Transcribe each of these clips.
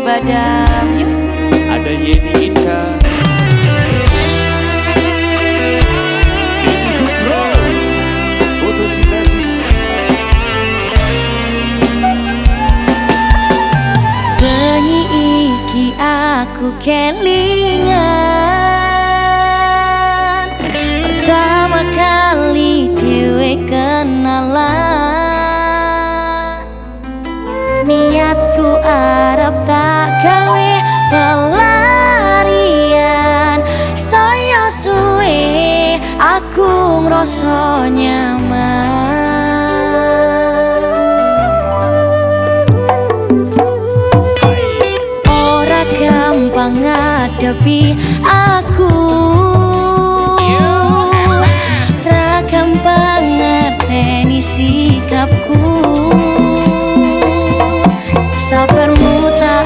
Sembada Music. Ada Yeni Inka, Ini Jutro, fotosintesis. Bengi iki aku kelingan, pertama kali dhewe kenalan. Niatku arep tak gawe pelarian, saya suwe aku ngrasa nyaman. Ora gampang ngadepi aku, ra gampang ngerteni sikapku. Sabarmu tak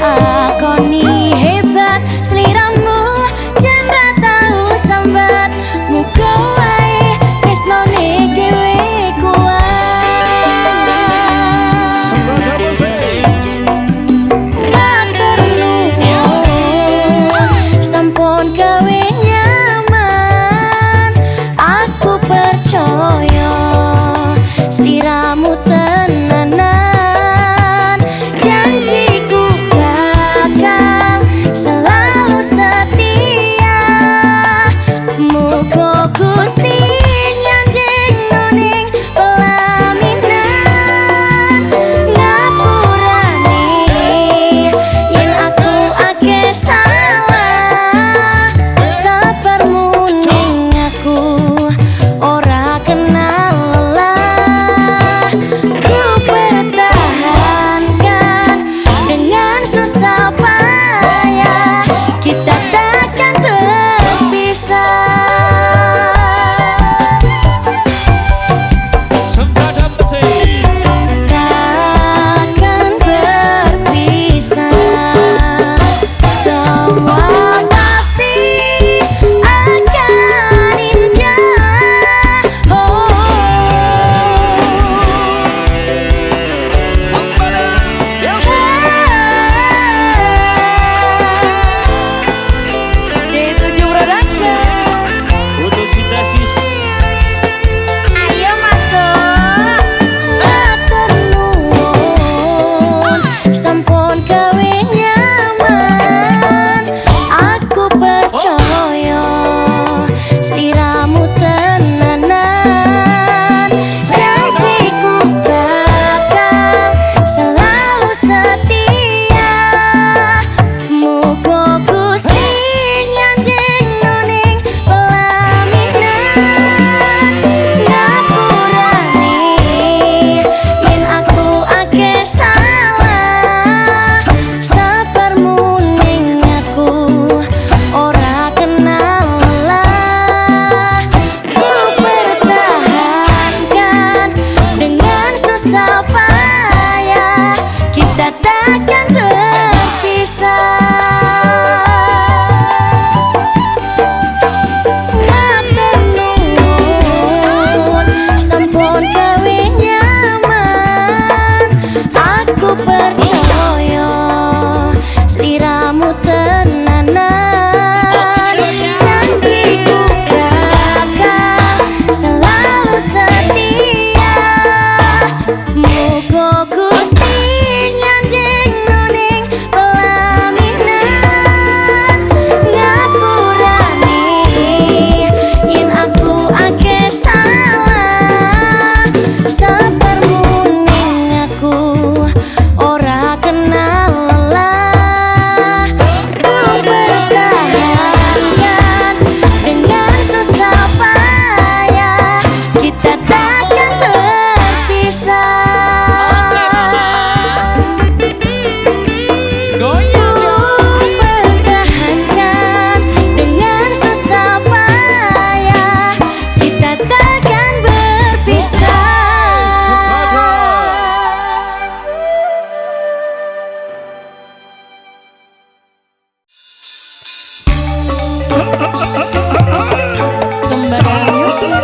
akoni hebat, sliramu jan ra tau sambat. Muga wae tresnane dhewe kuat. Matur nuwun sampun gawe nyaman, aku percaya sliramu tenanan. Selalu setia, muga Gusti nyanding ning pelaminan. Ngapurane yen aku akeh salah, sabarmu ning aku ora kenal lelah. Ku pertahankan dengan susah payah, kita takkan berpisah. Takkan berpisah. Semua pasti akan indah. Oh. D7 Production. Fotosintesis. Ayo masuk. Matur nuwun sampun gawe nyaman, aku percaya sliramu tenanan. Janjiku bakal selalu setia, muga Gusti nyanding ning pelaminan. Ngapurane yen aku akeh salah, sabarmu ning aku ora kenal lelah. Ku pertahankan dengan susah payah, kita takkan berpisah. Matur nuwun sampun gawe nyaman, aku percaya sliramu tenanan. Janjiku bakal selalu setia, muga Gusti nyanding ning pelaminan. Ngapurane yen aku akeh salah, sabarmu ning aku ora kenal lelah. Ku pertahankan dengan susah payah, kita takkan berpisah. Ku pertahankan dengan susah payah, kita takkan berpisah. Sembada Music.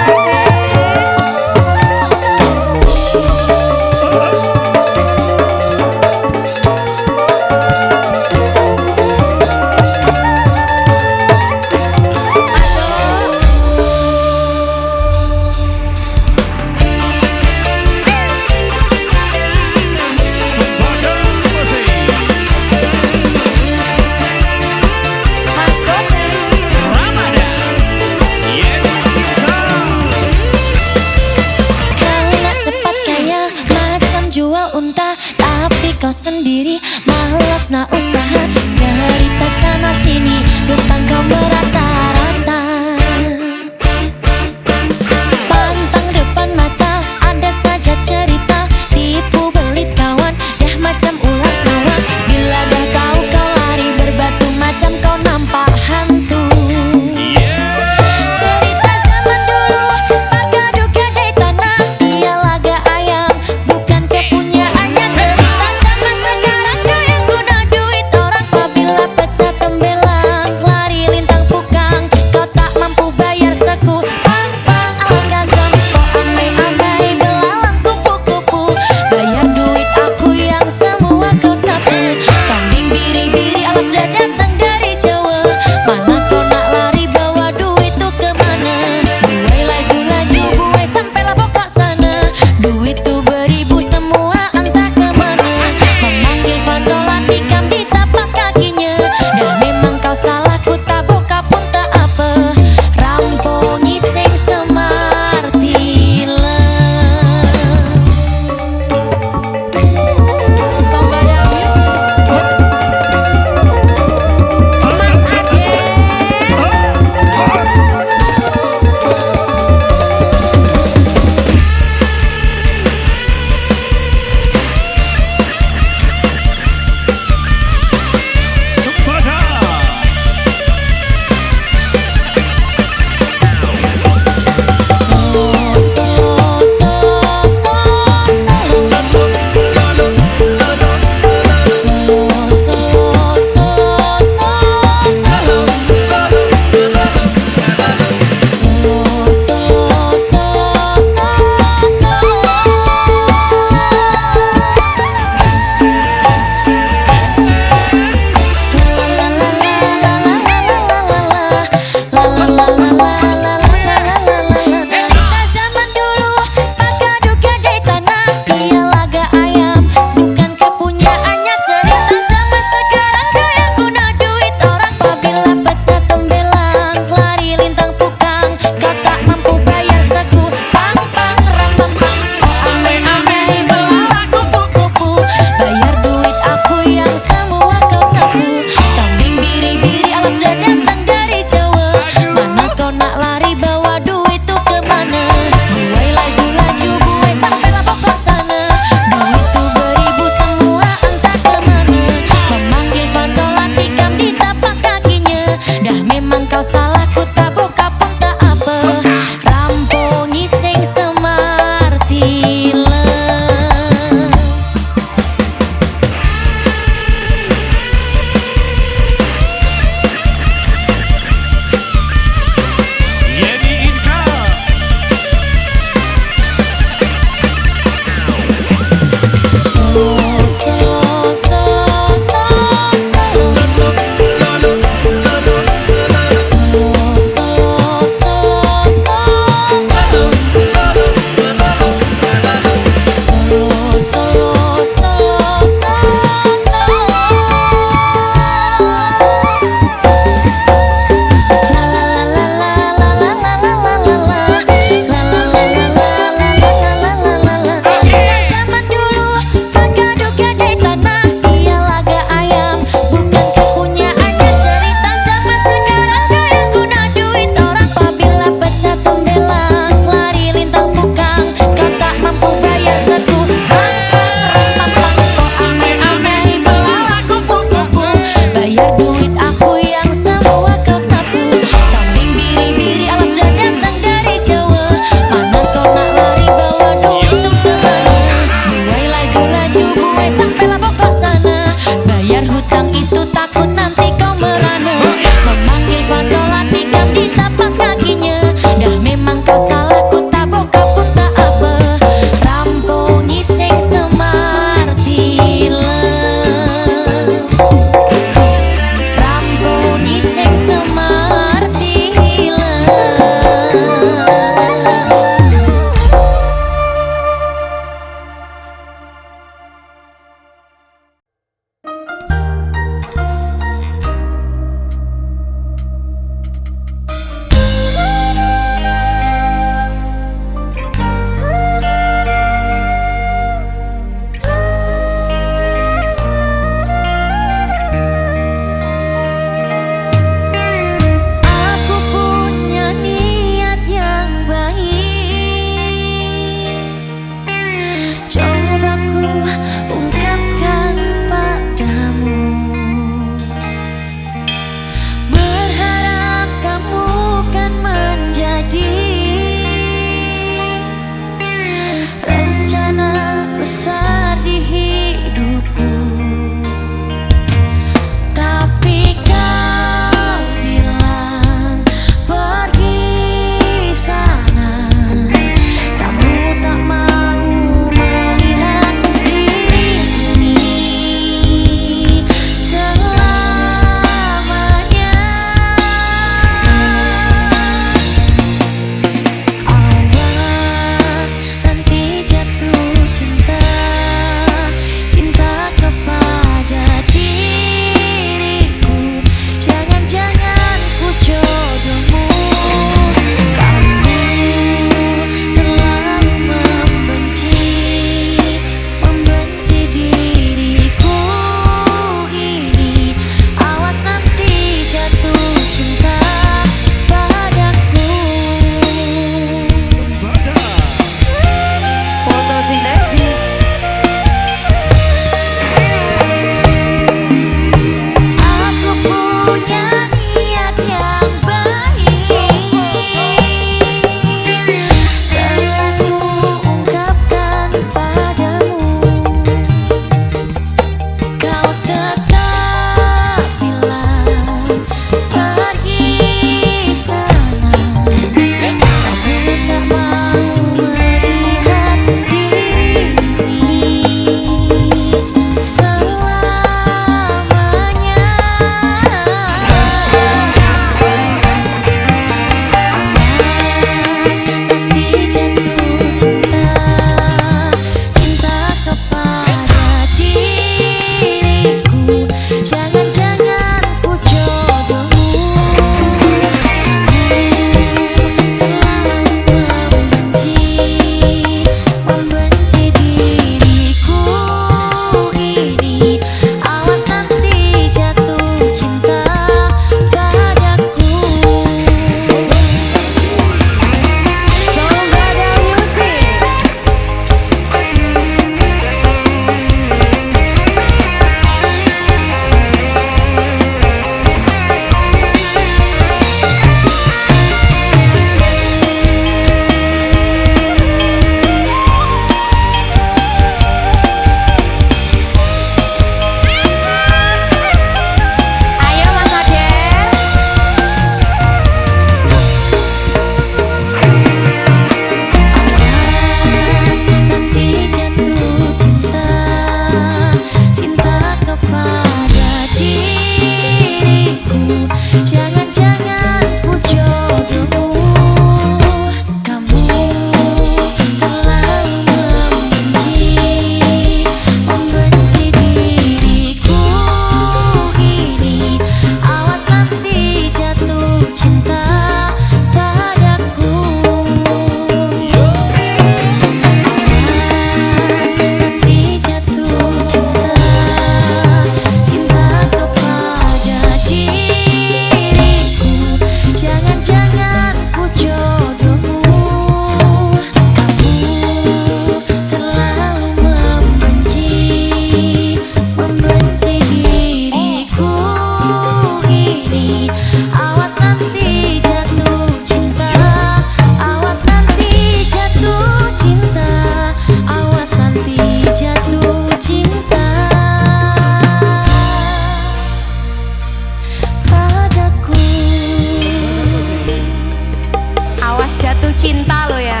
Cinta lo ya.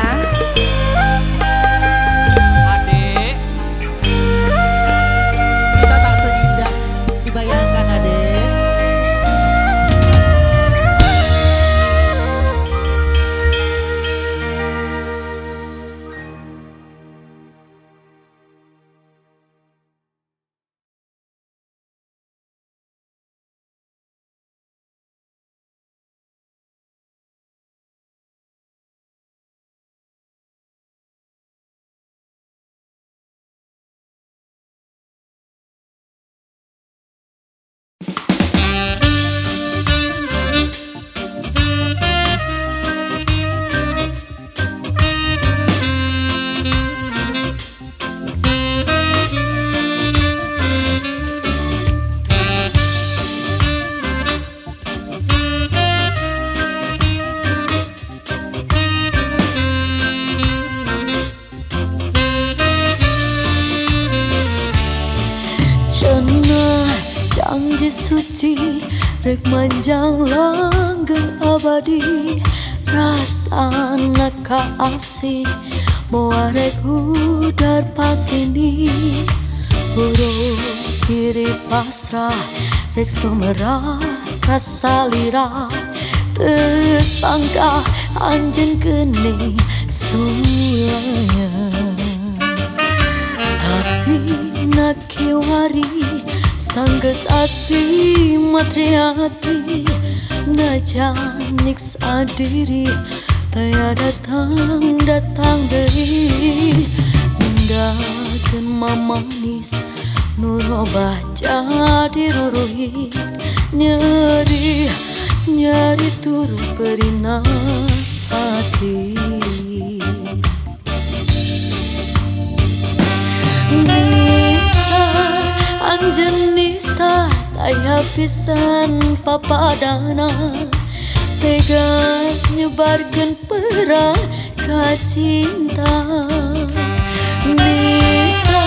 Adek, kita tak seindah dibayangkan adek. Janji suci rek manjang langgeng abadi, rasana kaasih moal rek hudar pasini. Boro diri pasrah rek sumerah kasalira, tersangka anjeun geuning sulaya. Tapi nakiwari sanggeus asih matriati, najan nyiksa diri taya datang datang deui. Ninggalkeun mamanis nu robah jadi ruruhit, nyeri nyeri turut perina hati. Nista anjeun nista taya pisan papadana, tega nyebarkeun perang ka cinta. Nista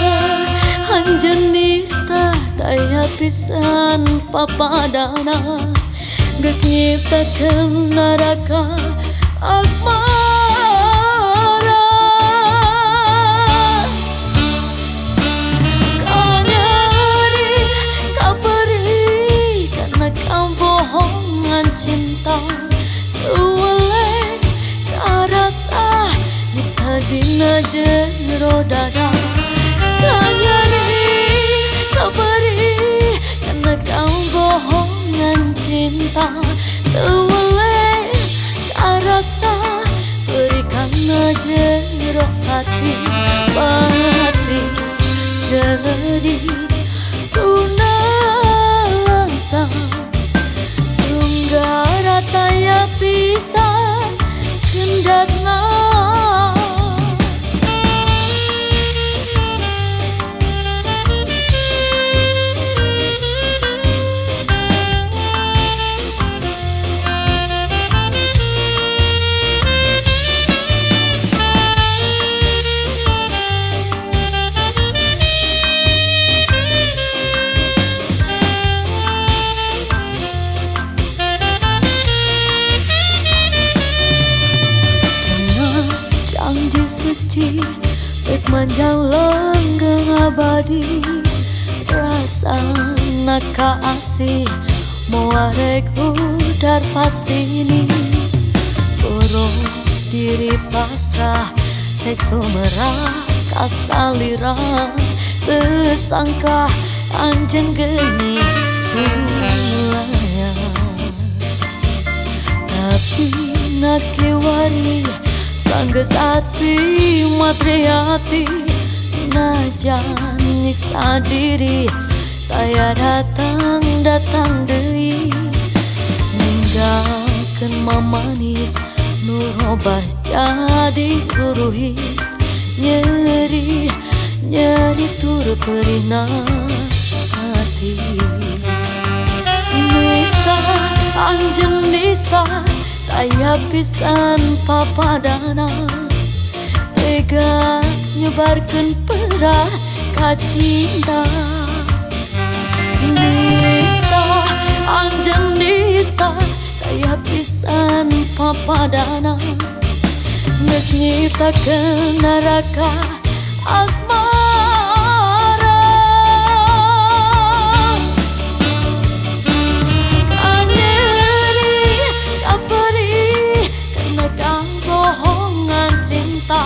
anjeun nista taya pisan papadana, geus nyiptakeun neraka asmara. Kabohongan cinta tuweleh karasa nyiksa dina jero dada. Kanyeri kaberi karena kabohongan cinta tuweleh karasa berikan jero hati batin jadi tunalangsa. Tunggara taya pisan kendatna. Suci rek manjang langgeng abadi, rasana kaasih moal rek hudar pasini. Boro diri pasrah rek sumerah kasalira, tersangka anjeun geuning sulaya. Tapi nakiwari sanggeus asih matriati, najan nyiksa diri taya datang datang deui. Ninggalkeun mamanis nu robah jadi ruruhit, nyeri nyeri turut perina hati. Nista anjeun nista taya pisan papadana, tega nyebarkeun perah ka cinta. Nista anjeun nista taya pisan papadana, Geus nyiptakeun neraka asmara. Kanyeri kaperi karena kabohongan cinta.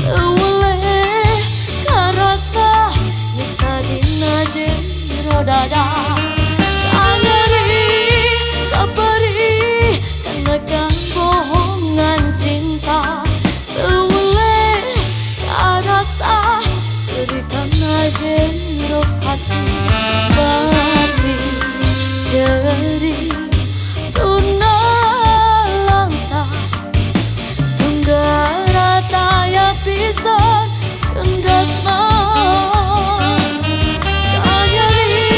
Teu weleh karasa nyiksa dina jero dada. Kanyeri kaperi karena kabohongan cinta. Teu weleh karasa berikan jero hati. Batin jeri tunalangsa tunggara taya pisan kendatna. Kanyeri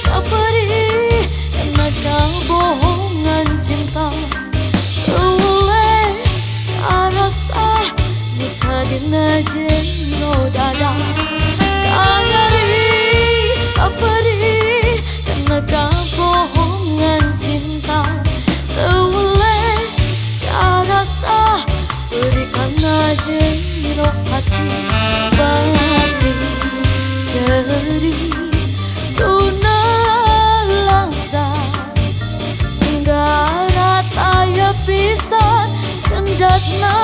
kaperi karena kabohongan cinta. Teu weleh karasa nyiksa dina jero dada. Kanyeri kaperi karena kabohongan cinta. Teu weleh karasa berikan jero hati. Batin jeri tunalangsa tunggara taya pisan kendatna.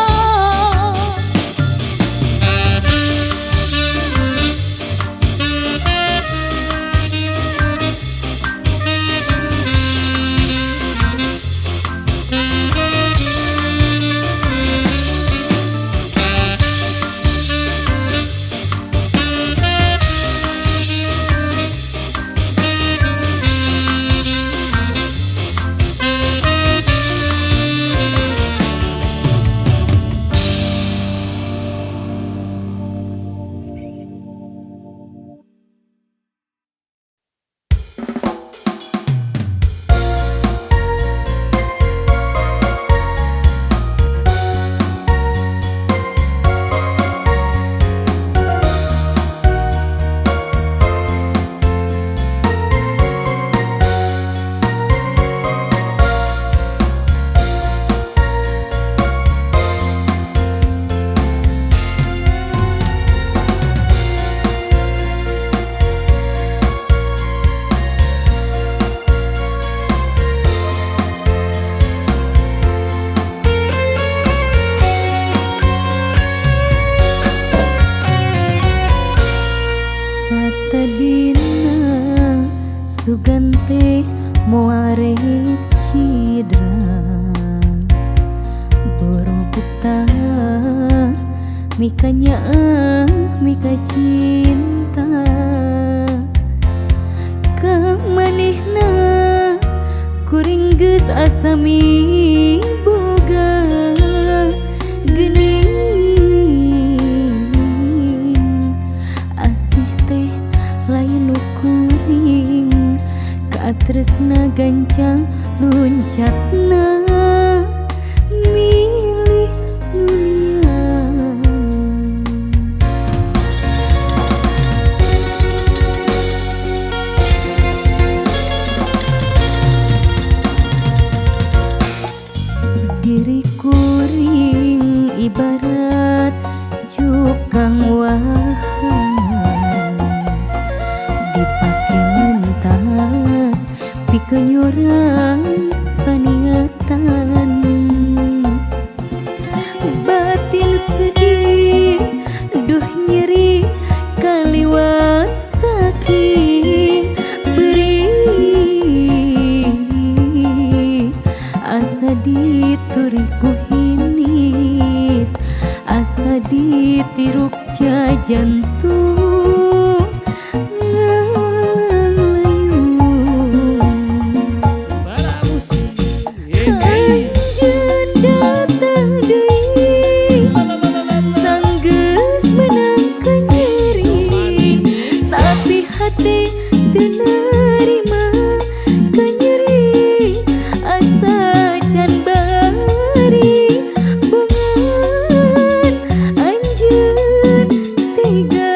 Satadina sugante moal rek cidra borobukta mikanya mika cinta kamanehna kuring geus asa miboga geuning asih teh lain nu kuring katresna gancang luncatna milih nu lian. Diri kuring ibarat jukang wahan dipake mentas pikeun paniatan batin sedih duh nyeri kaliwat sakit beri asa dituri ku hinis asa ditiruk jajantung. Anjeun datang deui sanggeus meunang kanyeri tapi hate teu narima kanyeri asa can bari bongan anjeun tega.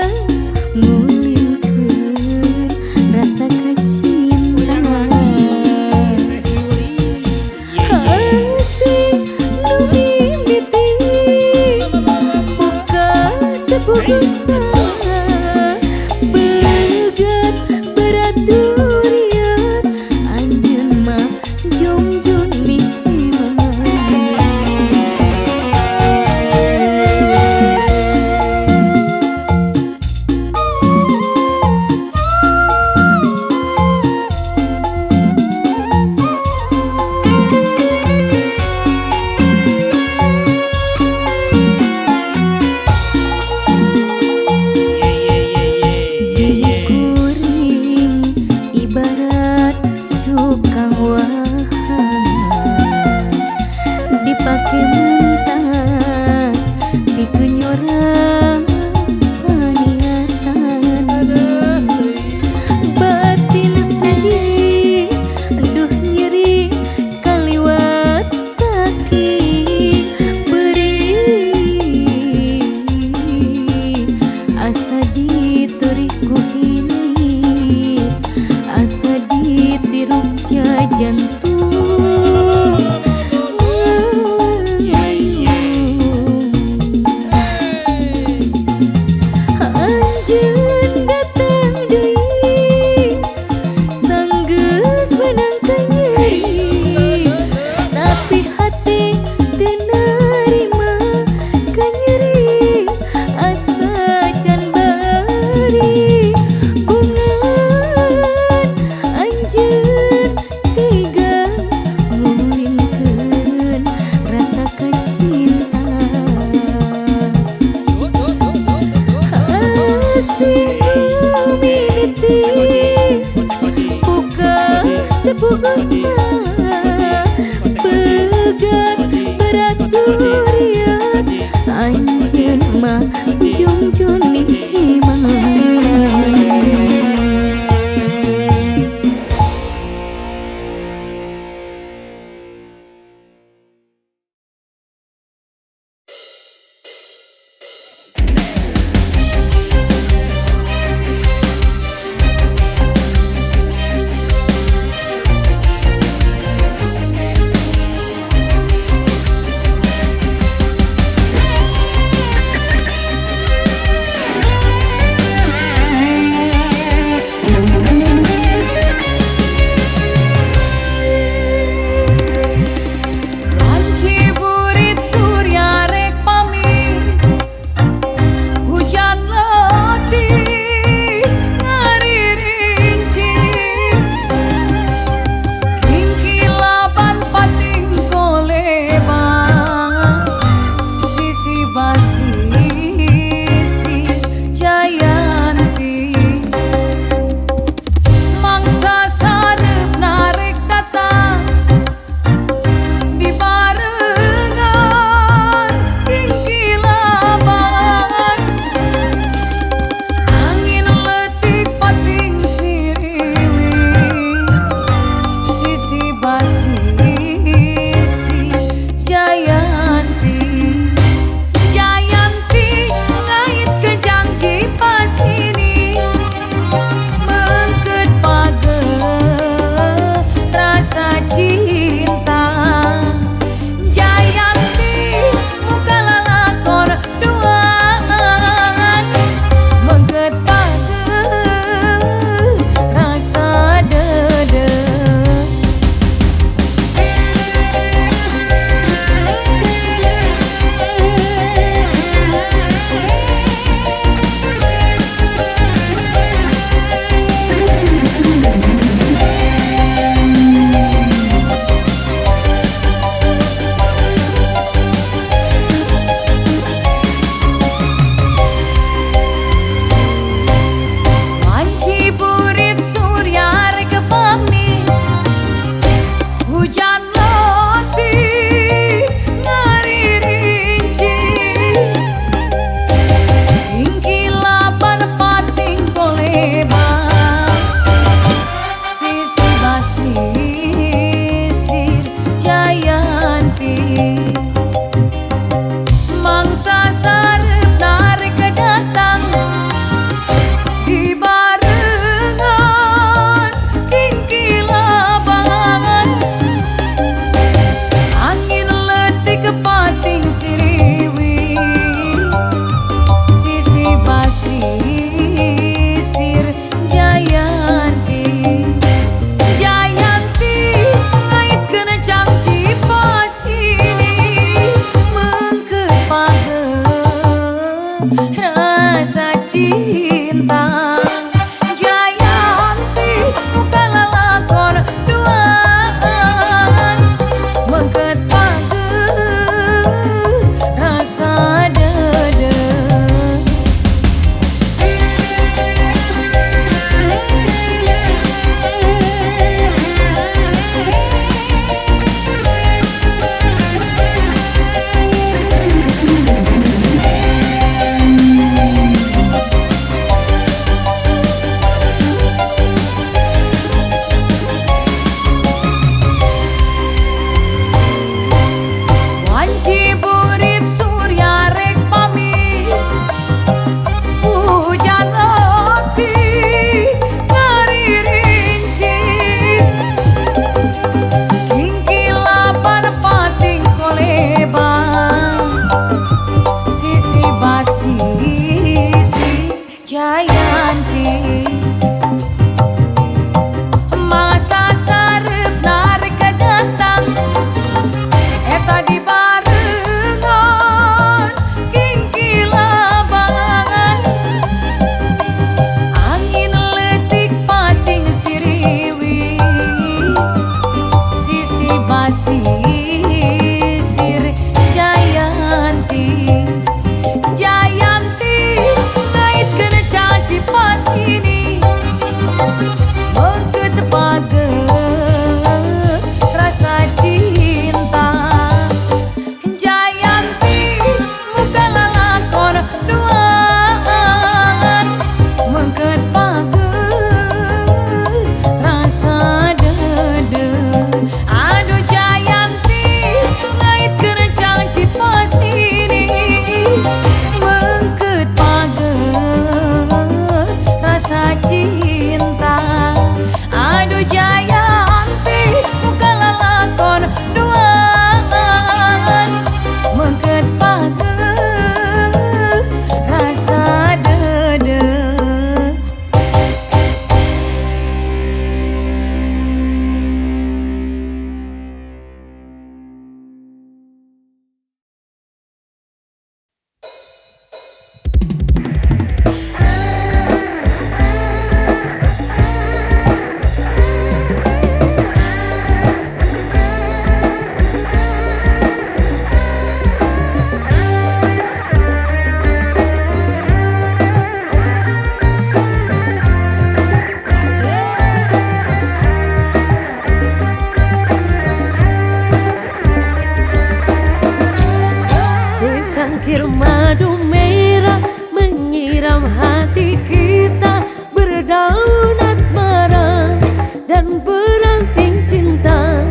Secangkir madu merah menyiram hati kita, berdaun asmara dan beranting cinta,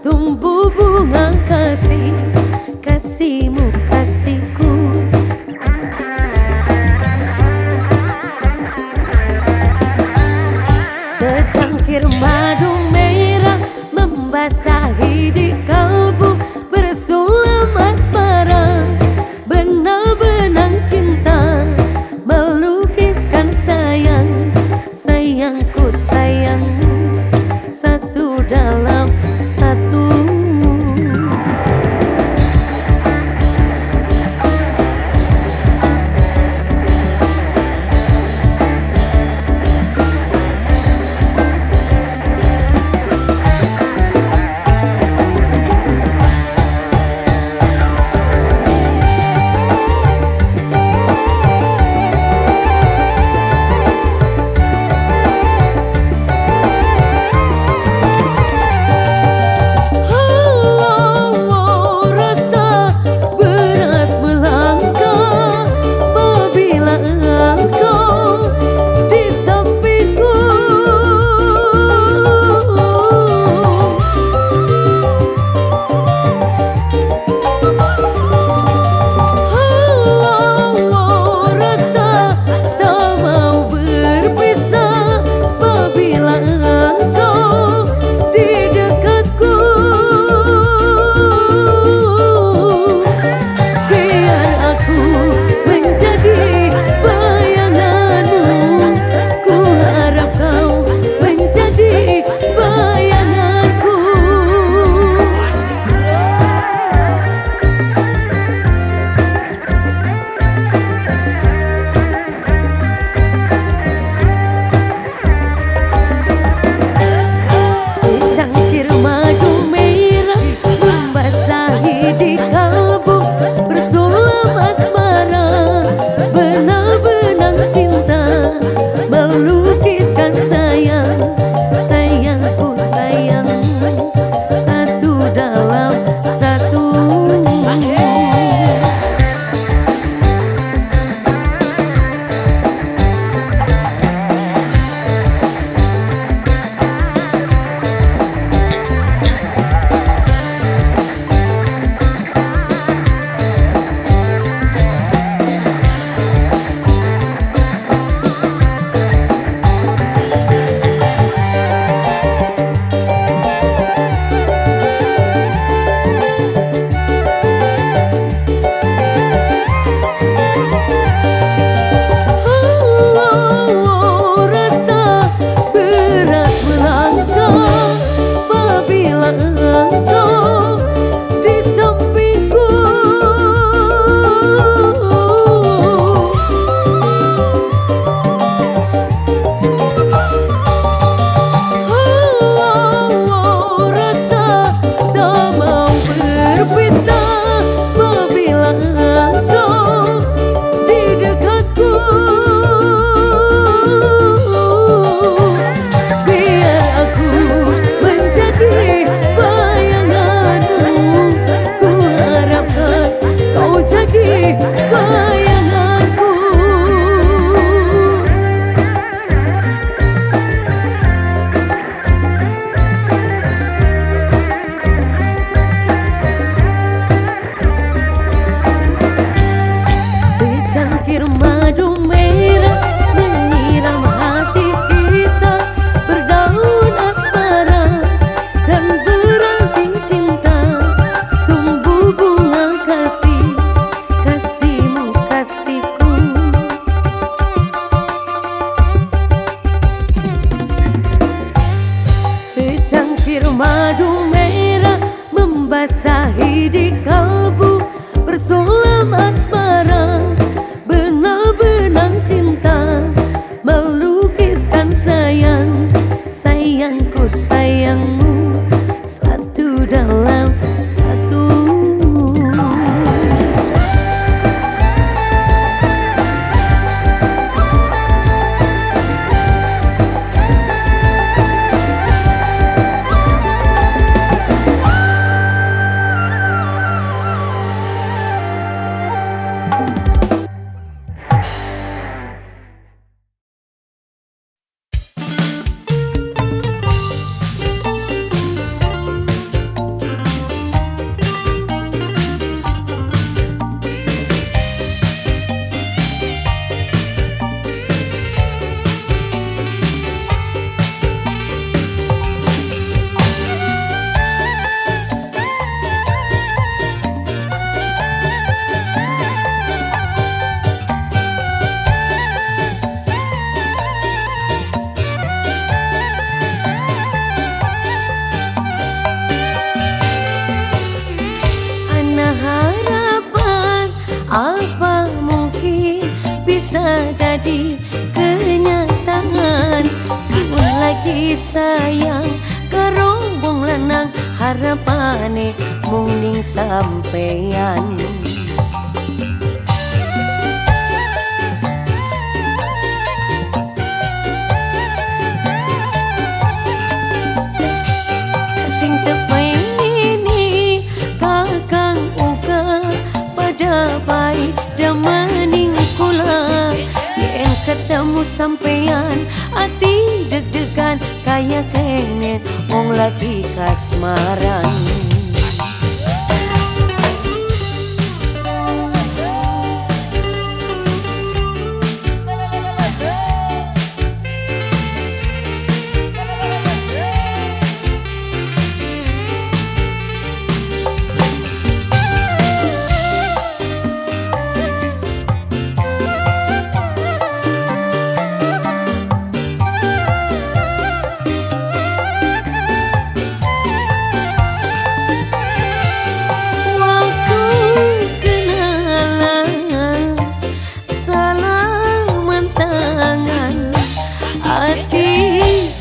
tumbuh bunga kasih, kasihmu kasihku. Secangkir madu merah membasahi di kalbu, bersulam asmara benar-benar. lagi sayang karo wong lanang harapane mung ning sampeyan. Sing tepengini kakang uga pada bae damaning kula, yen ketemu sampeyan ati deg-degan kaya kene wong lagi kasmaran.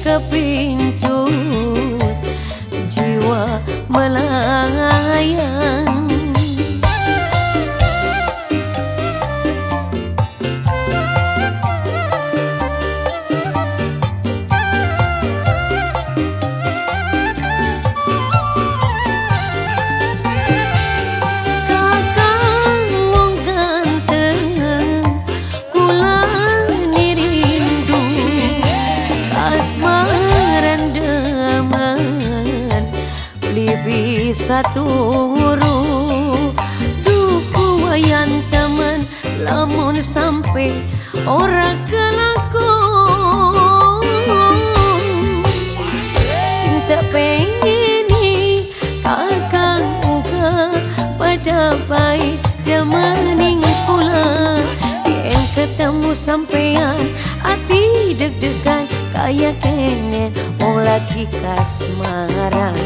Kepincut jiwa melayang, kakang wong ganteng kula rindu kasmaran demen beli bisa turu duku wayan temen lamun sampe ora kelakon. Sing tak pengini kakang uga pada bae demening kula, yen ketemu sampean ati deg-degan kaya kene wong lagi kasmaran.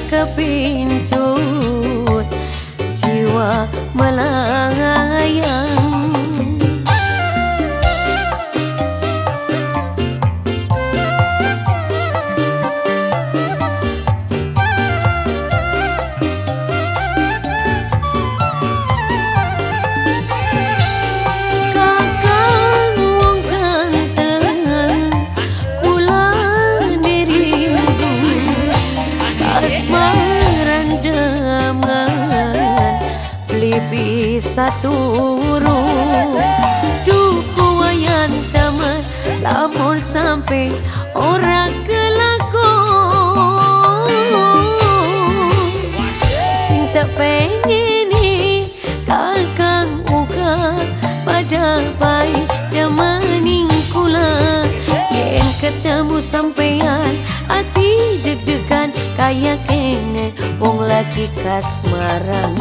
Kepincut jiwa melayang, kakang wong ganteng kula rindu kasmaran demen beli bisa turu duku wayan temen lamun sampe ora kelakon. Sing tak pengini kakang uga pada bae demening kula, yen ketemu sampean ati deg-degan kaya kene wong lagi kasmaran.